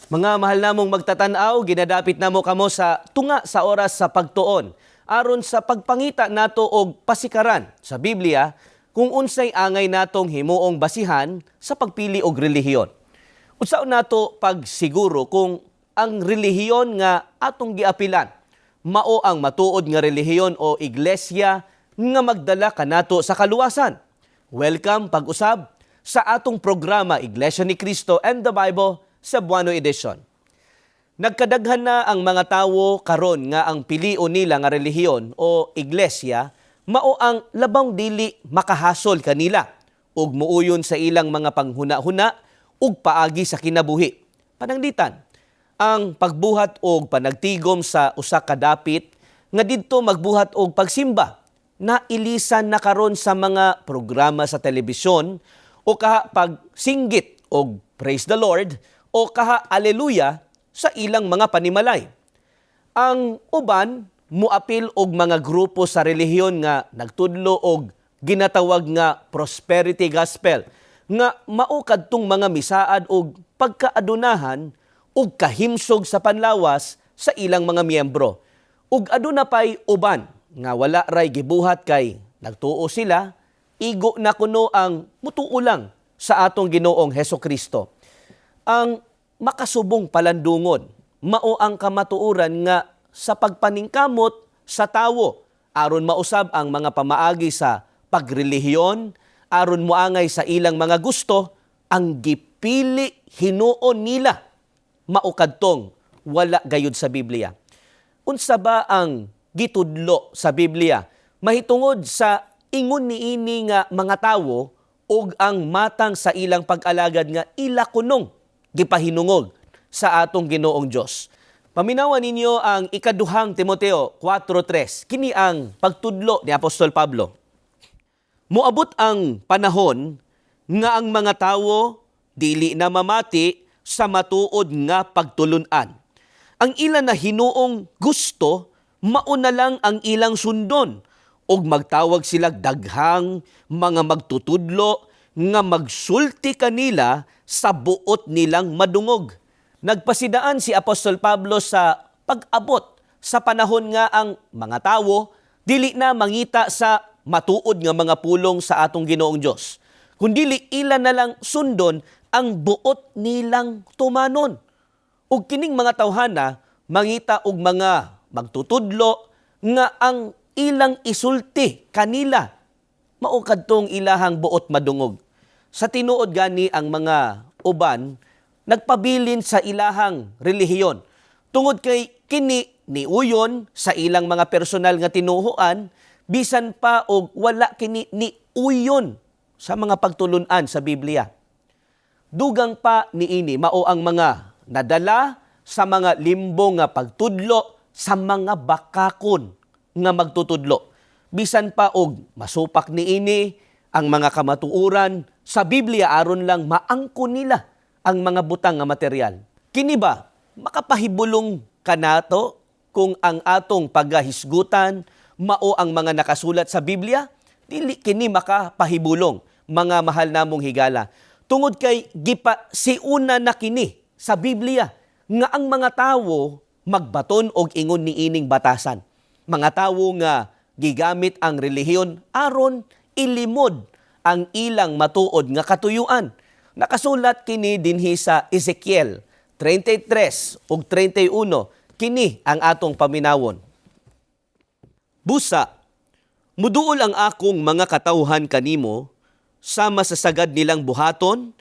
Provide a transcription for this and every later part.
Mga mahal namong magtatanaw, ginadapit namo kamo sa tunga sa oras sa pagtuon aron sa pagpangita nato og pasikaran sa Biblia kung unsay angay natong himuong basihan sa pagpili og relihiyon. Unsaon nato pagsiguro kung ang relihiyon nga atong giapilan mao ang matuod nga relihiyon o iglesia nga magdala kanato sa kaluwasan? Welcome pag-usab sa atong programa Iglesia ni Cristo and the Bible Cebuano Edition. Nagkadaghan na ang mga tawo karon nga ang pilion nila nga relihiyon o iglesia mao ang labong dili makahasol kanila ug muuyon sa ilang mga panghuna-huna ug paagi sa kinabuhi. Pananglitan, ang pagbuhat og panagtigom sa usa ka dapit nga didto magbuhat og pagsimba na ilisan na karon sa mga programa sa telebisyon o kaha pagsinggit og "Praise the Lord" o kaha "Alleluia" sa ilang mga panimalay. Ang uban muapil og mga grupo sa relihiyon nga nagtudlo og ginatawag nga prosperity gospel nga mao kadtong mga misaad og pagkaadunahan ug kahimsog sa panlawas sa ilang mga miyembro. Ug aduna pay uban nga wala ray gibuhat kay nagtuo sila, igo na kuno ang mutuo lang sa atong Ginoong Heso Kristo. Ang makasubong palandungon mao ang kamatuoran nga sa pagpaningkamot sa tawo aron mausab ang mga pamaagi sa pagrelihiyon aron moangay sa ilang mga gusto, ang gipili hinuon nila mao kadtong wala gayud sa Biblia. Unsa ba ang gitudlo sa Biblia mahitungod sa ingon niini nga mga tawo ug ang matang sa ilang pag-alagad nga ila kunong gipahinungog sa atong Ginoong Dios? Paminawan ninyo ang ikaduhang Timoteo 4:3. Kini ang pagtudlo ni Apostol Pablo. Moabot ang panahon nga ang mga tawo dili na mamati sa matuod nga pagtulunan. Ang ila na hinuong gusto, mao na lang ang ilang sundon ug magtawag sila daghang mga magtutudlo nga magsulti kanila sa buot nilang madungog. Nagpasidaan si Apostol Pablo sa pag-abot sa panahon nga ang mga tawo dili na mangita sa matuod nga mga pulong sa atong Ginoong Dios, kundili ila na lang sundon ang buot nilang tumanon. Ug kining mga tawhana mangita og mga magtutudlo nga ang ilang isulti kanila mao kadtong ilahang buot madungog. Sa tinuod gani, ang mga uban nagpabilin sa ilahang relihiyon tungod kay kini niuyon sa ilang mga personal nga tinuhuan, bisan pa og wala kini niuyon sa mga pagtulunan sa Biblia. Dugang pa niini, mao ang mga nadala sa mga limbong nga pagtudlo sa mga bakakon nga magtutudlo. Bisan pa og masupak niini ang mga kamatuoran sa Biblia aron lang maangkon nila ang mga butang nga material. Kini ba makapahibulong kanato kung ang atong pagahisgutan mao ang mga nakasulat sa Biblia? Dili kini makapahibulong, mga mahal namong higala. Tungod kay gipa siuna na kini sa Biblia nga ang mga tawo magbaton og ingon niining batasan. Mga tawo nga gigamit ang relihiyon aron ilimod ang ilang matuod nga katuyuan. Nakasulat kini dinhi sa Ezekiel 33 ug 31. Kini ang atong paminawon. Busa, muduol ang akong mga katawhan kanimo sama sa sagad nilang buhaton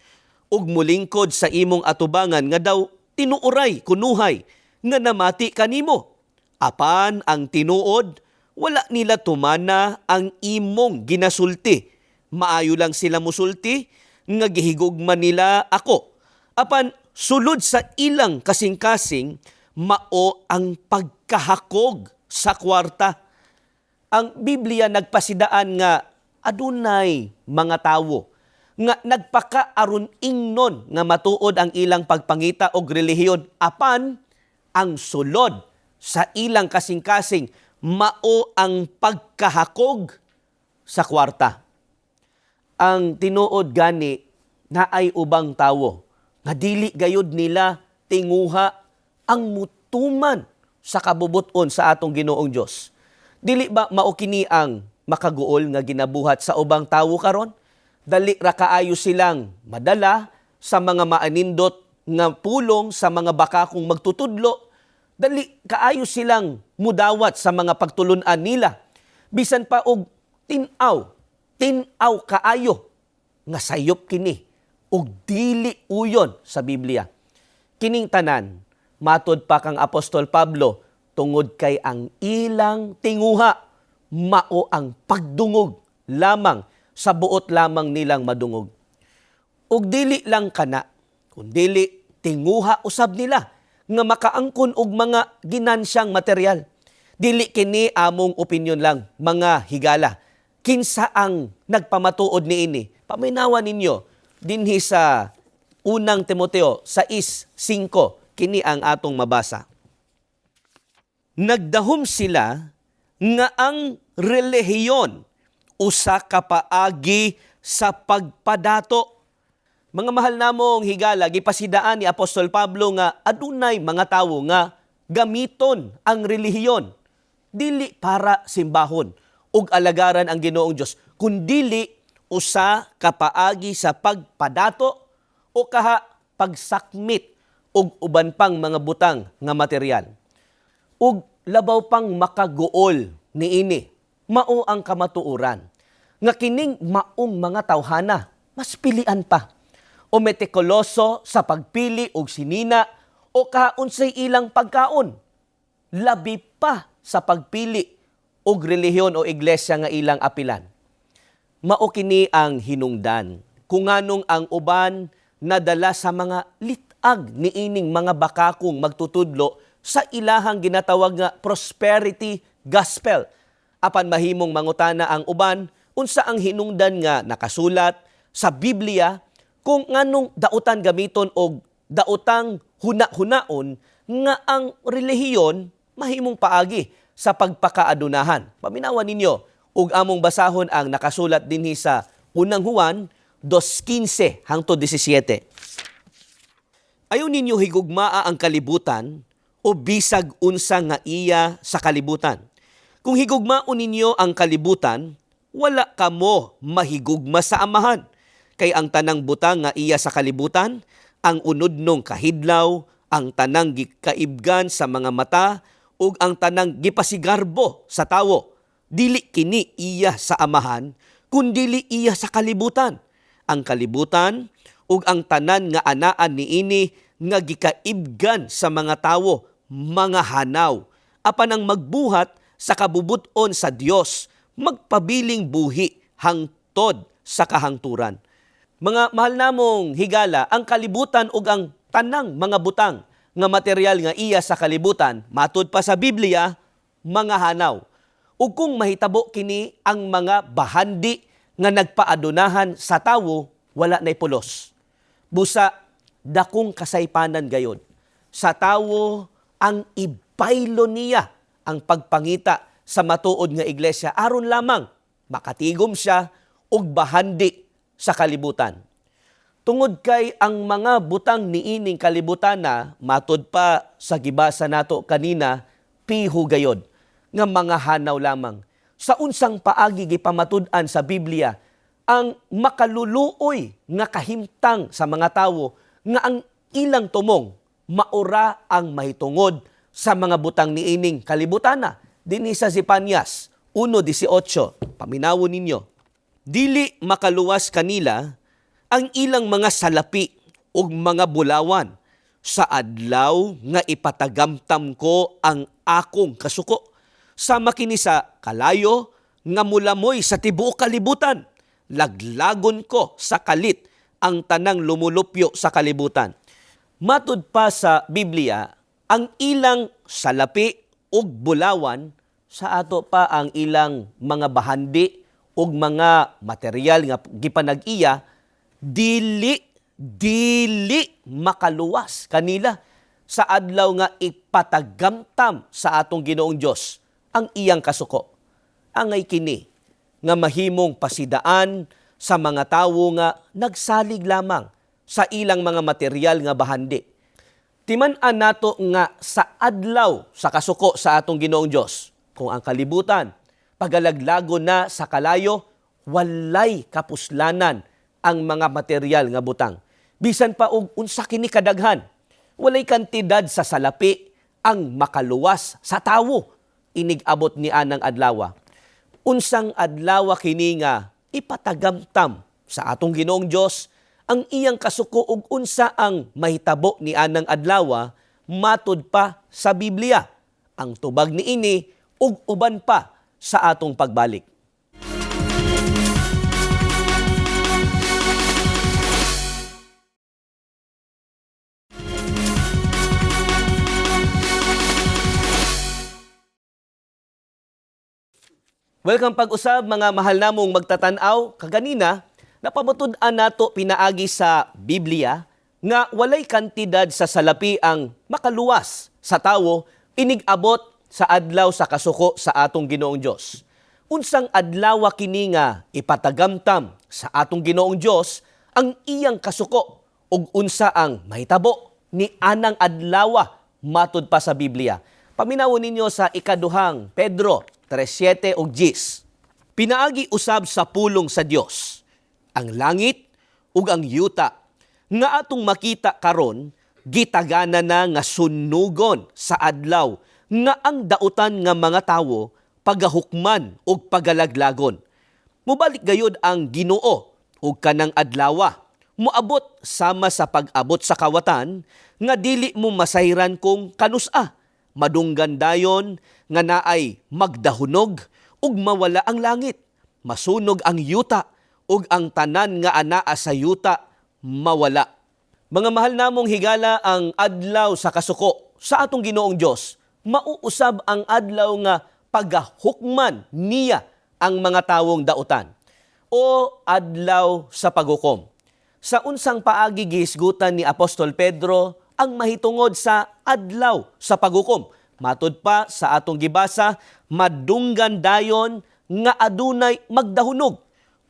ug mulingkod sa imong atubangan nga daw tinuoray kunuhay nga namati kanimo. Apan ang tinuod, wala nila tumana ang imong ginasulti. Maayo lang sila musulti nga gihigugma nila ako. Apan sulod sa ilang kasing-kasing mao ang pagkahakog sa kwarta. Ang Biblia nagpasidaan nga adunay mga tawo nga nagpaka-aron ingnon nga matuod ang ilang pagpangita og relihiyon, apan ang sulod sa ilang kasing-kasing mao ang pagkahakog sa kwarta. Ang tinuod gani, naay ubang tawo nga dili gayud nila tinguha ang mutuman sa kabubuton sa atong Ginoong Dios. Dili ba mao kini ang makaguol nga ginabuhat sa ubang tawo karon? Dali ra kaayo silang madala sa mga maanindot nga pulong sa mga bakakong magtutudlo. Dali kaayo silang mudawat sa mga pagtulun-an nila. Bisan pa og tin-aw, tin-aw kaayo nga sayop kini ug dili uyon sa Biblia. Kining tanan, matud pa kang Apostol Pablo, tungod kay ang ilang tinguha mao ang pagdungog lamang sa buot lamang nilang madungog. Ug dili lang kana, kundili tinguha usab nila nga makaangkon og mga ginansyang material. Dili kini among opinyon lang, mga higala. Kinsa ang nagpamatuod niini? Paminawa ninyo dinhi sa Unang Timoteo 6:5, kini ang atong mabasa. Nagdahom sila nga ang relihiyon usa ka paagi sa pagpadato. Mga mahal namong higala, gipasidaan ni Apostol Pablo nga adunay mga tawo nga gamiton ang relihiyon dili para simbahon ug alagaran ang Ginoong Dios, kundili usa ka paagi sa pagpadato o kaha pagsakmit og uban pang mga butang nga material. Ug labaw pang makaguol niini, mao ang kamatuoran nga kining maong mga tawhana mas pilian pa o metikuloso sa pagpili og sinina o kaunsay ilang pagkaon, labi pa sa pagpili og relihiyon o iglesia nga ilang apilan. Mao kini ang hinungdan kung nganong ang uban nadala sa mga lit-ag niining mga bakakong magtutudlo sa ilahang ginatawag nga prosperity gospel. Apan mahimong mangutana ang uban, unsa ang hinungdan nga nakasulat sa Biblia kung nganong dautan gamiton og daotang huna-hunaon nga ang relihiyon mahimong paagi sa pagpakaadunahan? Paminawa ninyo ug among basahon ang nakasulat dinhi sa Unang Juan 2:15 hangtod 17. Ayaw ninyo higugmaa ang kalibutan o bisag unsa nga iya sa kalibutan. Kung higugmaon ninyo ang kalibutan, wala kamo mahigugma sa Amahan. Kay ang tanang butang nga iya sa kalibutan, ang unudnong kahidlaw, ang tanang gikaibgan sa mga mata, ug ang tanang gipasigarbo sa tawo, dili kini iya sa Amahan, kundili iya sa kalibutan. Ang kalibutan ug ang tanan nga anaan niini nga gikaibgan sa mga tawo, mga hanaw. Apan ang magbuhat sa kabubuton sa Dios, magpabiling buhi hangtod sa kahangturan. Mga mahal namong higala, ang kalibutan ug ang tanang mga butang nga material nga iya sa kalibutan, matud pa sa Biblia, mga hanaw. Ug kung mahitabo kini, ang mga bahandi nga nagpaadunahan sa tawo, wala nay pulos. Busa dakong kasaypanan gayod sa tawo ang ibaylo niya ang pagpangita sa matuod nga iglesia aron lamang makatigom siya og bahandi sa kalibutan. Tungod kay ang mga butang niining kalibutan na, matud pa sa gibasa nato kanina, piho gayod nga mga hanaw lamang. Sa unsang paagi gipamatud-an sa Biblia ang makaluluoy nga kahimtang sa mga tawo nga ang ilang tumong maura ang mahitungod sa mga butang niining kalibutana? Dinhi sa Zepanias 1:18, paminawon ninyo. Dili makaluwas kanila ang ilang mga salapi ug mga bulawan sa adlaw nga ipatagamtam ko ang akong kasuko. Sama kini sa kalayo nga mulamoy sa tibuok kalibutan. Laglagon ko sa kalit ang tanang lumulupyo sa kalibutan. Matud pa sa Biblia, ang ilang salapi ug bulawan, sa ato pa ang ilang mga bahandi ug mga material nga gipanag-iya, dili dili makaluwas kanila sa adlaw nga ipatagamtam sa atong Ginoong Dios ang iyang kasuko. Angay kini nga mahimong pasidaan sa mga tawo nga nagsalig lamang sa ilang mga material nga bahandi. Timan-an nato nga sa adlaw sa kasuko sa atong Ginoong Dios, kung ang kalibutan pagalaglagon na sa kalayo, walay kapuslanan ang mga material nga butang. Bisan pa og unsa kini kadaghan, walay kantidad sa salapi ang makaluwas sa tawo inig-abot ni anang adlawa. Unsang adlawa kini nga ipatagamtam sa atong Ginoong Dios ang iyang kasuko ug unsa ang mahitabo ni anang adlawa matud pa sa Biblia. Ang tubag niini ug uban pa sa atong pagbalik. Welcome pag-usab, mga mahal namong magtatan-aw. Kaganina, napamatud-an nato pinaagi sa Biblia nga walay kantidad sa salapi ang makaluwas sa tawo inig-abot sa adlaw sa kasuko sa atong Ginoong Dios. Unsang adlaw kini nga ipatagamtam sa atong Ginoong Dios ang iyang kasuko ug unsa ang mahitabo ni anang adlaw matud pa sa Biblia? Paminawon ninyo sa ikaduhang Pedro 3:7 ug 10. Pinaagi usab sa pulong sa Dios ang langit ug ang yuta nga atong makita karon gitagana na nga sunugon sa adlaw nga ang dautan nga mga tawo pagahukman ug pagalaglagon. Mubalik gayud ang Ginoo ug kanang adlawa moabot sama sa pag-abot sa kawatan nga dili mo masayran kung kanusa. Madunggan dayon nga naay magdahunog ug mawala ang langit, masunog ang yuta ug ang tanan nga anaa sa yuta mawala. Mga mahal namong higala, ang adlaw sa kasuko sa atong Ginoong Dios mauusab ang adlaw nga pagahukman niya ang mga tawong dautan o adlaw sa paghukom. Sa unsang paagi gihisgutan ni Apostol Pedro ang mahitungod sa adlaw sa paghukom? Matud pa sa atong gibasa, madunggan dayon nga adunay magdahunog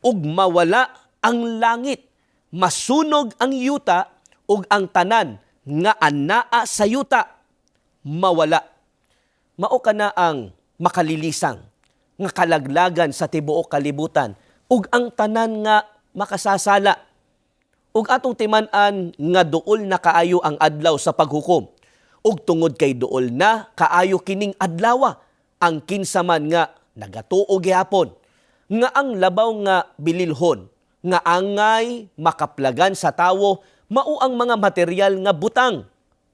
ug mawala ang langit, masunog ang yuta ug ang tanan nga anaa sa yuta mawala. Mao kana ang makalilisang nga kalaglagan sa tibuok kalibutan ug ang tanan nga makasasala. Ug atong timan-an nga duol na kaayo ang adlaw sa paghukom. Ug tungod kay duol na kaayo kining adlawa, ang kinsa man nga nagatuo gihapon nga ang labaw nga bililhon nga angay makaplagan sa tawo mao ang mga material nga butang,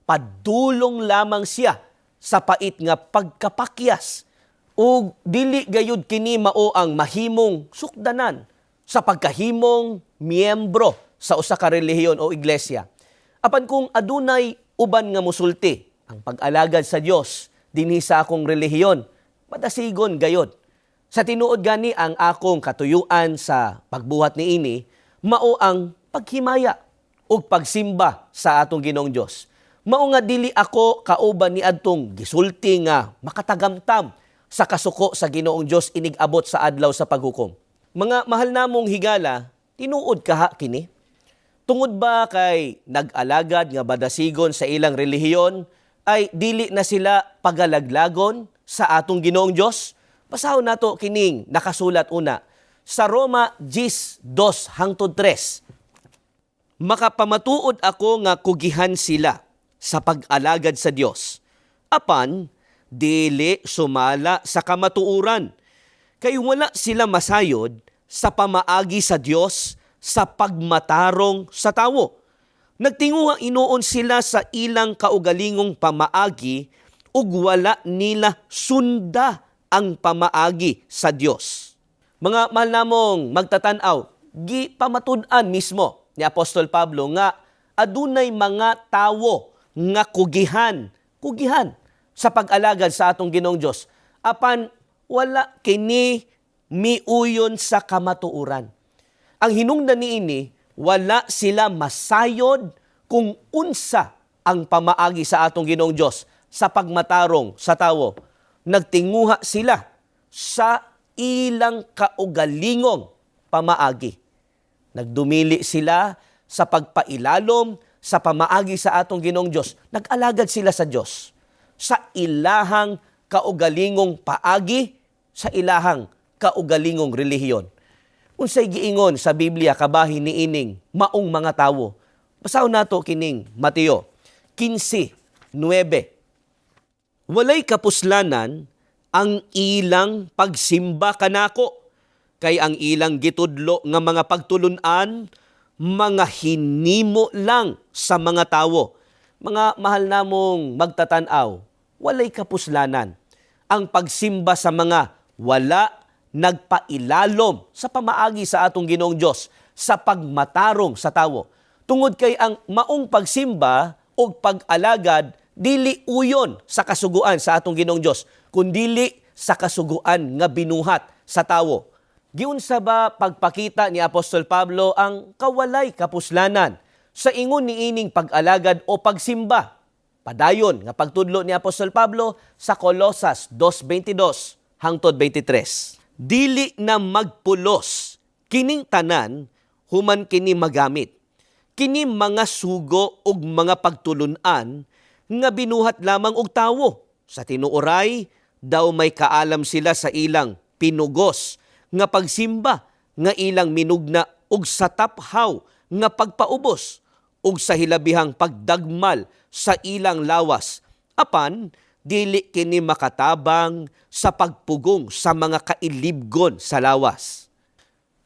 padulong lamang siya sa pait nga pagkapakyas. Ug dili gayud kini mao ang mahimong sukdanan sa pagkahimong miyembro sa usa ka relihiyon o iglesia. Apan kung adunay uban nga musulti, ang pag-alagad sa Dios dinhi sa akong relihiyon, madasigon gayod. Sa tinuod gani, ang akong katuyuan sa pagbuhat niini mao ang paghimaya ug pagsimba sa atong Ginoong Dios. Mao nga dili ako kauban ni adtong gisulti nga makatagamtam sa kasuko sa Ginoong Dios inig-abot sa adlaw sa paghukom. Mga mahal namong higala, tinuod kaha kini? Tungod ba kay nag-alagad nga badasigon sa ilang relihiyon ay dili na sila pagalaglagon sa atong Ginoong Dios? Basahon nato kining nakasulat una sa Roma 10:2 hangtod 3. Makapamatuod ako nga kugihan sila sa pag-alagad sa Dios. Apan dili sumala sa kamatuoran, kay wala sila masayod sa pamaagi sa Dios sa pagmatarong sa tawo. Nagtinguha hinuon sila sa ilang kaugalingong pamaagi ug wala nila sunda ang pamaagi sa Dios. Mga mahal namong magtatan-aw, gipamatud-an mismo ni Apostol Pablo nga adunay mga tawo nga kugihan, kugihan sa pag-alagad sa atong Ginoong Dios. Apan wala kini miuyon sa kamatuoran. Ang hinungdan niini, wala sila masayod kung unsa ang pamaagi sa atong Ginoong Dios sa pagmatarong sa tawo. Nagtinguha sila sa ilang kaugalingong pamaagi. Nagdumili sila sa pagpailalom sa pamaagi sa atong Ginoong Dios. Nag-alagad sila sa Dios sa ilahang kaugalingong paagi, sa ilahang kaugalingong relihiyon. Unsay giingon sa Biblia kabahin niining maong mga tawo? Basahon nato kining Mateo 15:9. Walay kapuslanan ang ilang pagsimba kanako, kay ang ilang gitudlo nga mga pagtulunan, mga hinimo lang sa mga tawo. Mga mahal namong magtatan-aw, walay kapuslanan ang pagsimba sa mga wala nagpailalom sa pamaagi sa atong Ginoong Dios sa pagmatarong sa tawo. Tungod kay ang maong pagsimba o pag-alagad dili uyon sa kasuguan sa atong Ginoong Dios, kundili sa kasuguan nga binuhat sa tawo. Giunsa ba pagpakita ni Apostol Pablo ang kawalay kapuslanan sa ingon niining pag-alagad o pagsimba? Padayon nga pagtudlo ni Apostol Pablo sa Kolosas 2:22 hangtod 23. Dili na magpulos kining tanan human kini magamit. Kini mga sugo ug mga pagtulun-an nga binuhat lamang og tawo. Sa tinuoray, daw may kaalam sila sa ilang pinugos nga pagsimba nga ilang minugna ug sa taphaw nga pagpaubos ug sa hilabihang pagdagmal sa ilang lawas. Apan dili kini makatabang sa pagpugong sa mga kailibgon sa lawas.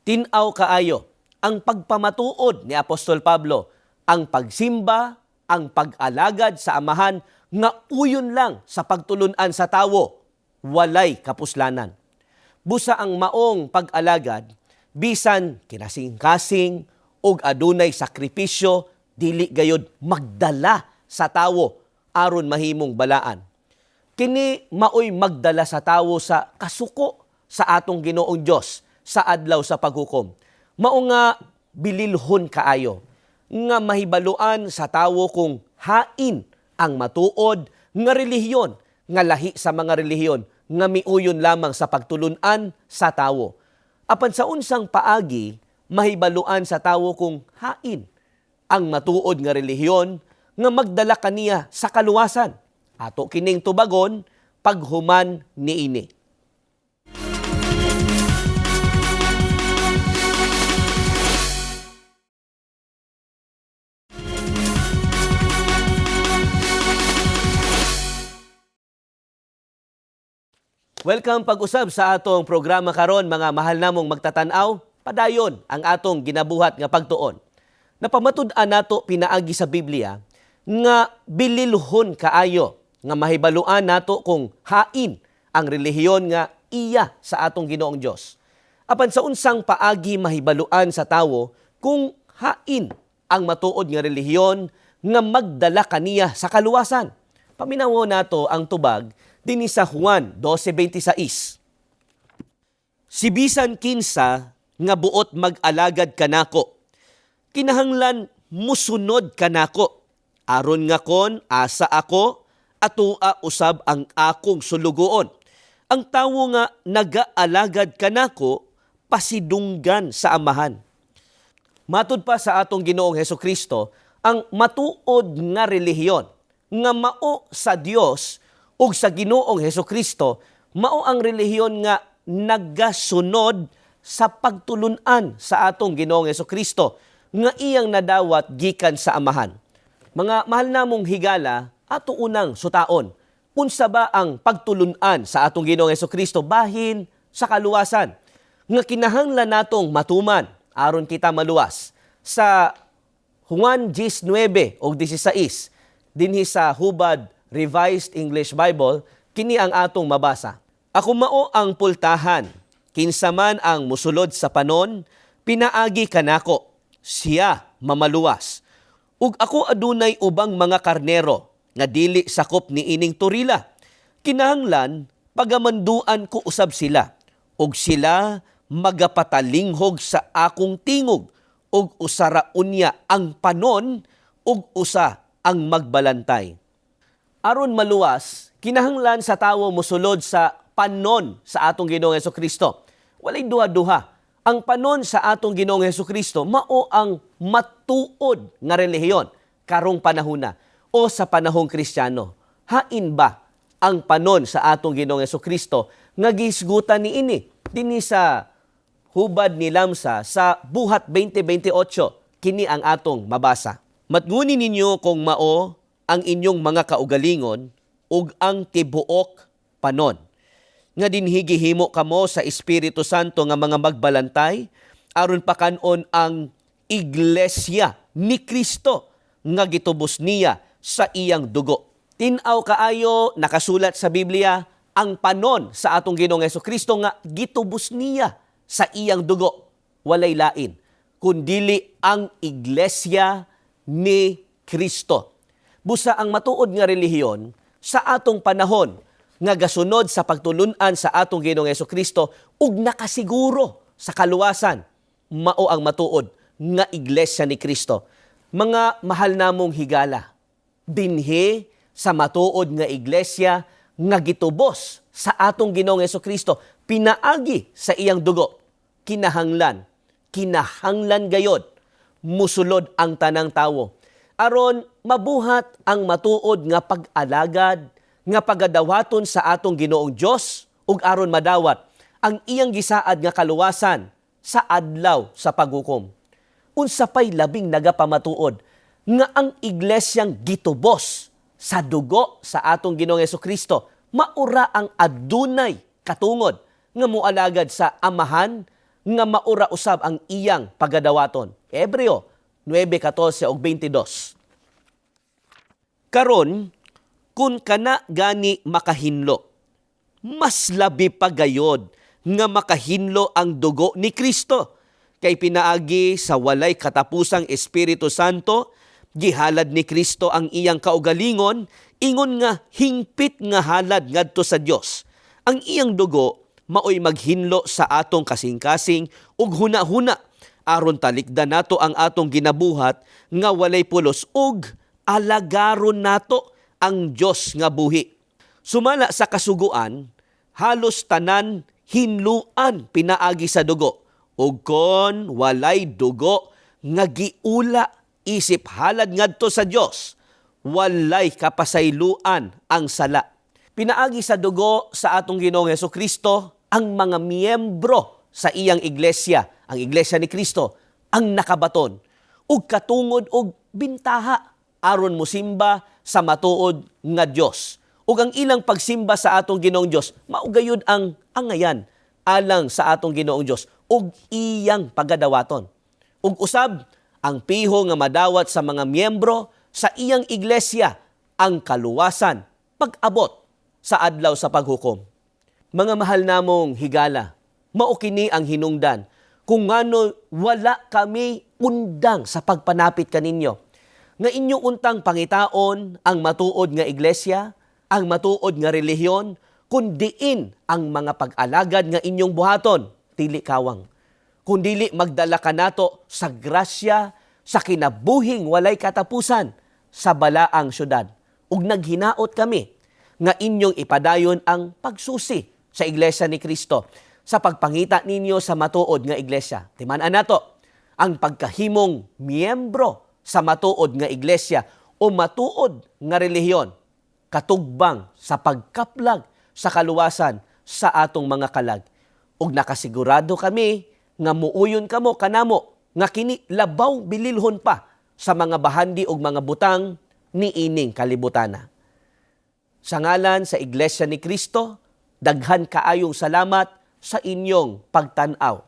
Tin-aw kaayo ang pagpamatuod ni Apostol Pablo, ang pagsimba, ang pag-alagad sa Amahan nga uyon lang sa pagtulunan sa tawo, walay kapuslanan. Busa ang maong pag-alagad, bisan kinasing-kasing og adunay sakripisyo, dili gayod magdala sa tawo aron mahimong balaan. Kini maoy magdala sa tawo sa kasuko sa atong Ginoong Dios sa adlaw sa paghukom. Mao nga bililhon kaayo nga mahibaluan sa tawo kung hain ang matuod nga relihiyon nga lahi sa mga relihiyon nga miuyon lamang sa pagtulunan sa tawo. Apan sa unsang paagi mahibaluan sa tawo kung hain ang matuod nga relihiyon nga magdala kaniya sa kaluwasan? Ato kining tubagon paghuman niini. Welcome pag-usab sa atong programa karon, mga mahal namong magtatan-aw. Padayon ang atong ginabuhat nga pagtuon. Napamatud-an nato pinaagi sa Biblia nga bililhon kaayo nga mahibaluan nato kung hain ang relihiyon nga iya sa atong Ginoong Dios. Apan sa unsang paagi mahibaluan sa tawo kung hain ang matuod nga relihiyon nga magdala kaniya sa kaluwasan? Paminawo nato ang tubag dinhi sa Juan 12:26. Si bisan kinsa nga buot mag-alagad kanako, kinahanglan musunod kanako. Aron nga kon asa ako, atua usab ang akong sulugoon. Ang tawo nga nagaalagad kanako, pasidunggan sa Amahan. Matud pa sa atong Ginoong Hesukristo, ang matuod nga relihiyon nga mao sa Dios ug sa Ginoong Hesukristo, mao ang relihiyon nga nagasunod sa pagtulunan sa atong Ginoong Hesukristo nga iyang nadawat gikan sa Amahan. Mga mahal namong higala, ato unang sutaon unsa ba ang pagtulunan sa atong Ginoong Hesukristo bahin sa kaluwasan nga kinahanglan natong matuman aron kita maluwas. Sa Juan 19 og 16 dinhi sa Hubad Revised English Bible, kini ang atong mabasa. Ako mao ang pultahan, kinsa man ang musulod sa panon, pinaagi kanako, siya mamaluwas. Ug ako adunay ubang mga karnero nga dili sakop niining torila. Kinahanglan pagamanduan ko usab sila, ug sila magapatalinghog sa akong tingog, ug usara unya ang panon, ug usa ang magbalantay. Aron maluwas, kinahanglan sa tawo mosulod sa panon sa atong Ginoong Hesukristo. Walay duha-duha. Ang panon sa atong Ginoong Hesukristo mao ang matuod nga relihiyon. Karong panahona o sa panahong Kristiyano? Hain ba ang panon sa atong Ginoong Kristo nga gihisgutan niini dinhi sa hubad ni Lamsa sa Buhat 20:28? Kini ang atong mabasa. "Matnguni ninyo kung mao ang inyong mga kaugalingon ug ang tibuok panon nga dinhi gihimo kamo sa Espiritu Santo nga mga magbalantay aron pakan-on ang iglesia ni Kristo nga gitubos niya sa iyang dugo." Tin-aw kaayo nakasulat sa Biblia ang panon sa atong Ginoong Kristo nga gitubos niya sa iyang dugo. Walay lain kundili ang iglesia ni Kristo. Busa ang matuod nga relihiyon sa atong panahon nga gasunod sa pagtulunan sa atong Ginoong Kristo ug nakasiguro sa kaluwasan, mao ang matuod nga iglesia ni Kristo. Mga mahal namong higala, dinhi sa matuod nga iglesia nga gitubos sa atong Ginoong Kristo pinaagi sa iyang dugo, kinahanglan, kinahanglan gayod musulod ang tanang tawo aron mabuhat ang matuod nga pag-alagad nga pagadawaton sa atong Ginoong Dios ug aron madawat ang iyang gisaad nga kaluwasan sa adlaw sa paghukom. Unsa pay labing nagapamatuod nga ang iglesyang gitubos sa dugo sa atong Ginoong Kristo maura ang adunay katungod nga moalagad sa Amahan nga maura usab ang iyang pagadawaton? Hebreo 9:14 ug 22. "Karon, kun kana gani makahinlo, mas labi pa gayod nga makahinlo ang dugo ni Kristo. Kay pinaagi sa walay katapusang Espiritu Santo, gihalad ni Kristo ang iyang kaugalingon, ingon nga hingpit nga halad ngadto sa Dios. Ang iyang dugo maoy maghinlo sa atong kasing-kasing ug huna-huna aron talikdan nato ang atong ginabuhat nga walay pulos ug alagaron nato ang Dios nga buhi." Sumala sa kasuguan, halos tanan hinluan pinaagi sa dugo. Ug kon walay dugo nga giula isip halad ngadto sa Dios, walay kapasayloan ang sala. Pinaagi sa dugo sa atong Ginoong Hesus Kristo, ang mga miyembro sa iyang iglesia, ang iglesia ni Kristo, ang nakabaton ug katungod og bintaha aron mosimba sa matuod nga Dios. Ug ang ilang pagsimba sa atong Ginoong Dios, mao gayud ang angayan alang sa atong Ginoong Dios ug iyang pagadawaton. Ug usab ang piho nga madawat sa mga miyembro sa iyang iglesia, ang kaluwasan pag-abot sa adlaw sa paghukom. Mga mahal namong higala, mao kini ang hinungdan kung ngano wala kami undang sa pagpanapit kaninyo nga inyo untang pangitaon ang matuod nga iglesia, ang matuod nga relihiyon, kun diin ang mga pag-alagad nga inyong buhaton, dili kawang. Kun dili magdala kanato sa grasya sa kinabuhing walay katapusan sa balaang syudad. Ug naghinaot kami nga inyong ipadayon ang pagsusi sa Iglesia ni Kristo sa pagpangita ninyo sa matuod nga iglesia. Timan-an nato ang pagkahimong miyembro sa matuod nga iglesia o matuod nga relihiyon katugbang sa pagkaplag sa kaluwasan sa atong mga kalag. Ug nakasigurado kami nga muuyon kamo kanamo nga kini labaw bililhon pa sa mga bahandi ug mga butang niining kalibutana. Sa ngalan sa Iglesia ni Kristo, daghan kaayong salamat sa inyong pagtan-aw.